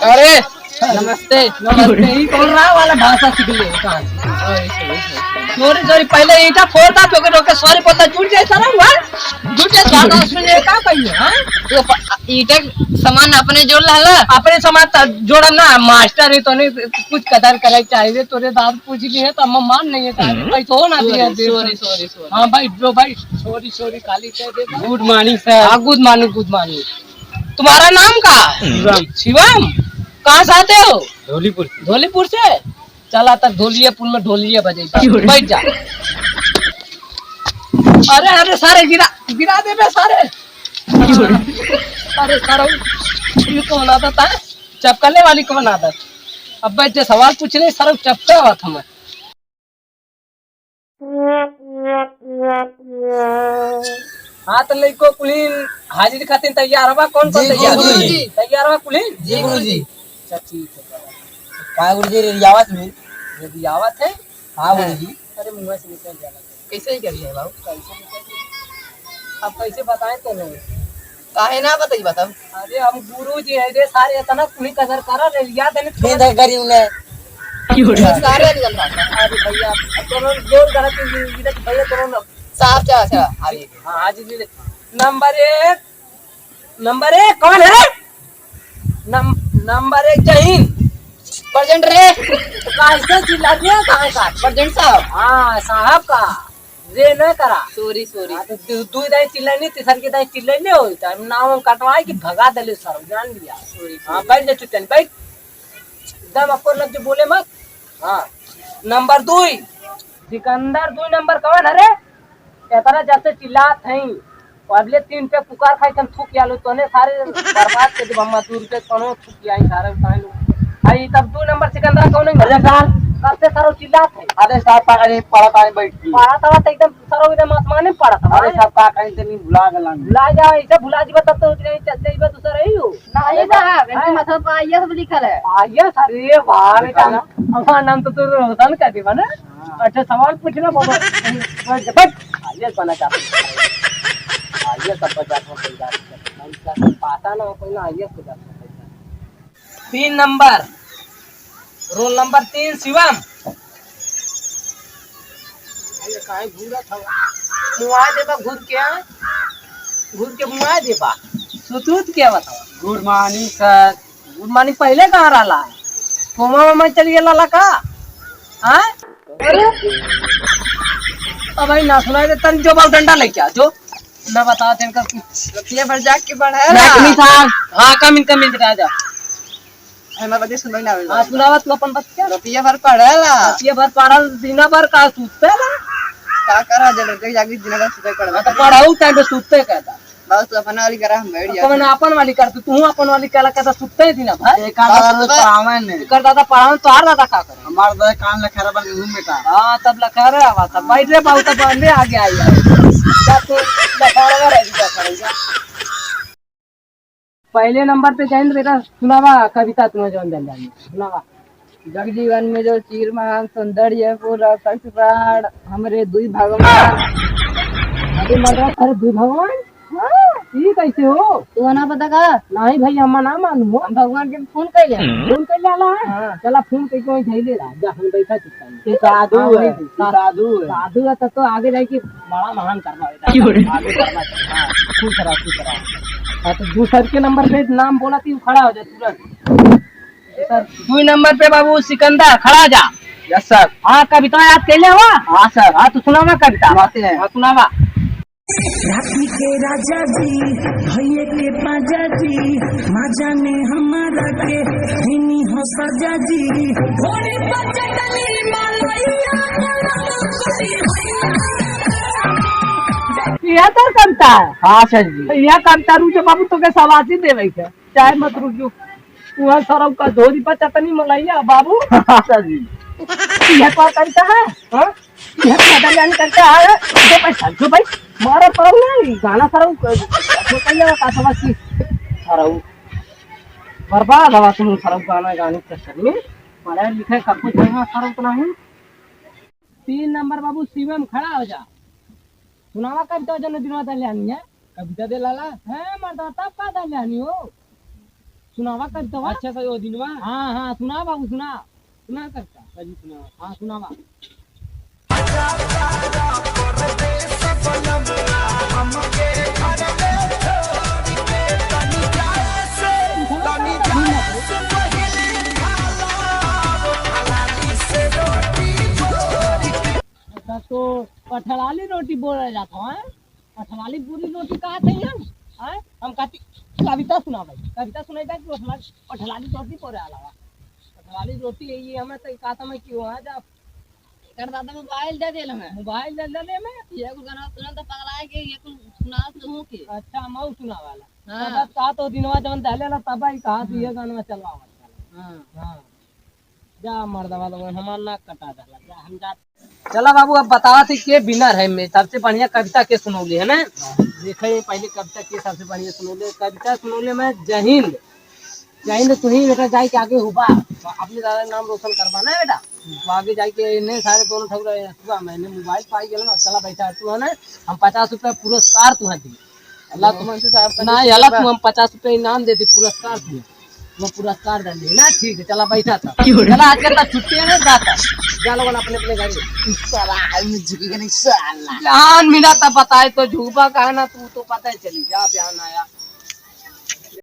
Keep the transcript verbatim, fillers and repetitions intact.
अरे, नमस्ते। नमस्ते, ई कौन रहा वाला भाषा सीख ले? कहाँ से? Sorry, sorry, sorry. Sorry, sorry, पहले ईंटा फोड़ता, तो के, तो के सॉरी बोलता, जुट जाए सारा, हुआ? जुट जाए, ज्यादा सुन ले, का कहिए, हाँ? तो प-, ईंटा के सामान अपने जोड़ ला, ला। अपने सामान त जोड़ा ना, मास्टर है, तो नहीं, कुछ कदर करे चाहिए, तोरे दाद पूछ लिए, तो हम मान नहीं है, साहब। हम्म। पैसो ना दिया, सॉरी, दे। Sorry, sorry, sorry. हाँ भाई, जो भाई, सॉरी, सॉरी, खाली कह दे। Good morning, sir। हाँ, good morning, good morning। तुम्हारा नाम का? शिवम। शिवम? कहाँ से आते हो? धौलीपुर से। धौलीपुर से? चला तक धौलियापुर में ढोलिया बजे। क्यों रे? बैठ जा। अरे, अरे, सारे गिरा, गिरा देबे सारे। क्यों रे? अरे, सारा, ये कौन आदत है? चपकले वाली कौन आदत? अब बैठ जा, सवाल पूछ ले, सारा चपका हुआ था मैं। हाँ, तो लइको कुलीन हाजिरी खातिर तैयार हवा? कौन कौन जी, तैयार हवा? गुरुजी। तैयार हवा कुलीन? जी, गुरुजी। अच्छा, ठीक है, चलो। का गुरुजी, रेडियावत में? रेडियावत है? हाँ, गुरुजी। अरे, मुँह से निकल जाला। कैसे ही करिए बाबू? कैसे निकल जाए? अब कैसे बताएं तो नहीं? काहे ना बताई बताओ? अरे हम गुरु जी है रे, सारे इतना कुली कदर करा रे, याद है नहीं? मैं तो गरीब ने। क्यों रे? सारे नहीं जानता। अरे भैया, अब तो जोर करा कि ये, ये भैया तो ना। साहब, अच्छा, अच्छा, आगे। हाँ, आज जी ले। नंबर एक, नंबर एक कौन है? नम-, नंबर एक जहीन। Present रे। कैसे चिल्ला दिया, कहाँ का? Present साहब। हाँ, साहब का। रे न करा। Sorry, sorry। हाँ, तो दू, दू दाई चिल्लाई नहीं, तीसर के दाई चिल्लाई नहीं होई, तो हम नाम हम कटवाए कि भगा देले सर, जान लिया। Sorry, हाँ, sorry। बैठ जा चुपचाप, बैठ। एकदम अक्कर लग जो बोले मत। हाँ। नंबर दुई। सिकंदर दुई नंबर कौन है रे? इतना जब से चिल्लात हैं, अगले तीन पे पुकार खाई हम थूक आलो, तोने सारे बर्बाद कर दे, हम दूर पे कोनो थूक आई सारे उठाए लो। आई तब दो नंबर सिकंदर कौन है? अरे सर। कब से सारो चिल्लात है? अरे सर, पा-, अरे पड़ा पानी बैठ गई। पड़ा था तो एकदम सारो एकदम आसमान में पड़ा था। अरे सर, का कहीं से नहीं भुला गला। भुला जा, ऐसे भुला जीवा तब तो कहीं चल जाइबा दूसरा ही हो। नहीं साहब, इनके हाँ। मतलब पर आइए सब लिखल है। आइए सर, ये वाह बेटा, हाँ। हमारा नाम तो तू रोशन कर देबा ना। हाँ। अच्छा, सवाल पूछना बाबा। बस, बस। आइए बना क्या? आइए सब बचा को कोई बात नहीं। हम क्या सब पाता ना हो, कोई ना आइए को जाता है। तीन नंबर, roll number तीन, शिवम। अरे, काहे घूरत हवा? मुआ देबा घूर के, हाँ? घूर के मुआ देबा। सुतूत के बताओ? Good morning, sir। Good morning पहले कहाँ रहला? कोमा में चल गेला ला का? हाँ? अरे? अब भाई ना सुनाई दे, तन जो बाबू डंडा लेके आ, जो। ना बता, तन का कुछ। रतिया भर जाग के पढ़े ना, ना। कमी था। हाँ, come in, come in, बेटा, आ जा। हमारे बच्चे सुनवाई ना आवेला। हाँ, सुनावा तू अपन बच्चा। रतिया भर पढ़ेला। रतिया भर पढ़ल, दिना भर का सुतेला? का करा जब रतिया जागी, दिना भर सुते पढ़ेला। हाँ, तो पढ़ाऊ time पे सुते कहता। बस तू अपन वाली करा, हम बैठ जाते। अपन, अपन वाली कर, तू, तू अपन वाली करा, कहता सुते ही दिना भर। एक आध बस दादा बस। पढ़ावे ने। एकर दादा पढ़ावे, तोहार दादा का करे? हमार दादा कान लखरा बन घूम बेटा। हाँ, तब लखरा आवा, तब बैठ रे बाबू, तब बंदे आगे आई। जा तू लखरा रह जा, करे जा। पहले नंबर पे जाइन बेटा, सुनावा कविता तुम्हें जौन दे जानी, सुनावा। जगजीवन में जो चीर महान सौंदर्य पूरा संसार, हमरे दुई भगवान। अरे मर्दा, अरे दुई भगवान? हाँ, ई कैसे हो? तू ना पता का? नहीं भाई, हम ना मानू हो। हम भगवान के फोन कैले। फोन कैले आला है? हाँ। चला फोन कैके वहीं धैले रहा, जा हम बैठा चुपचाप। तू साधु हाँ, है, तू सा-, साधु है। साधु है, तब तो आगे जाके बड़ा महान करना है। क्यों रे? आगे करना है। हाँ, खुश रहा, खुश रहा। हाँ, तो दूसर के नंबर पे नाम बोला, तू खड़ा हो जा तुरंत। सर, दुई नंबर पे बाबू सिकंदर, खड़ा हो जा। Yes sir। हाँ, कविता याद कैले हवा? हाँ sir। हाँ, तो सुनावा कविता। सुनाते हैं। हाँ, सुनावा। राती के राजा जी, भैया के पाजा जी, माजा ने हमारा के, हिनी हो सजा जी। घोड़े पर चढ़ली मालैया, यह तो कविता है। हाँ sir जी। यह कविता रुचो बाबू तो के सवासी देवे के। चाहे मत रुकियो। वहाँ सरऊ का धोरी पर चटनी मलैया बाबू। अच्छा जी। यह का करता है? हाँ? यह का दरियान करता है? जो भाई, जो भाई, मारा सरऊ नहीं, गाना सरऊ क-, जो कहिए का समझ की सरऊ। बर्बाद हवा तुम सरऊ गाना गाने के चक्कर में। पढ़े लिखे का कुछ नहीं, सरऊ तो नहीं। तीन नंबर बाबू शिवम खड़ा हो जा। सुनावा कविता जन दिनवा दलियानी है। कविता दे लाला। हैं मर्दा, तब का दलियानी हो? सुनावा कविता। अच्छा, सही हो दिनवा। हाँ, हाँ, सुना बाबू, सुना। सुना कविता। सही सुना। हाँ, सुनावा। अच्छा, तो कठलाली रोटी बोला जाता है। कठलाली पूरी रोटी कहा थे हम? हैं? हम कहती कविता सुनावे, कविता सुनाई था कि हमारे कठलाली रोटी बोले अलावा। कठलाली रोटी ये हमें तो कहा था मैं कि वहाँ जा। कर दादा मोबाइल दे देल हमें। मोबाइल दे दे हमें। ये कुल गाना सुनल तो पगला है कि ये कुल सुना तो हूँ कि। अच्छा, मऊ सुना वाला। हाँ। तब कहा तो दिनवा जवन दहले ला तब ही कहा तो ये गाना चलवा वाला। हाँ। हाँ। जा मर्दवा लोगन हमार नाक कटा देला। जा हम जा। चला बाबू, अब बतावा थी के winner है में सबसे बढ़िया कविता के सुनौले है ना। देखे पहले कविता के सबसे बढ़िया सुनौले, कविता सुनौले में जय हिंद। जय हिंद। तू ही बेटा जाए के आगे हुबा, तो अपने दादा के नाम रोशन करवा ना बेटा। तो आगे जाए के इन्हें सारे दोनों ठौरा सुबह मैंने मोबाइल पाई गेल ना, चला बैठा तू है ना, हम पचास रुपया पुरस्कार तू है दी। अल्लाह तुम ना, अल्लाह तुम हम पचास रुपया इनाम दे दी पुरस्कार तू। वो पुरस्कार दे दी ना, ठीक है, चला बैठा था। चला आज के छुट्टी है ना, जाता। जा लोगन अपने अपने घर। साला, आज में झुकेगा नहीं, साला। जान मिला था बताए तो झूबा का है ना, तू तो पता ही चली। जा बयान आया।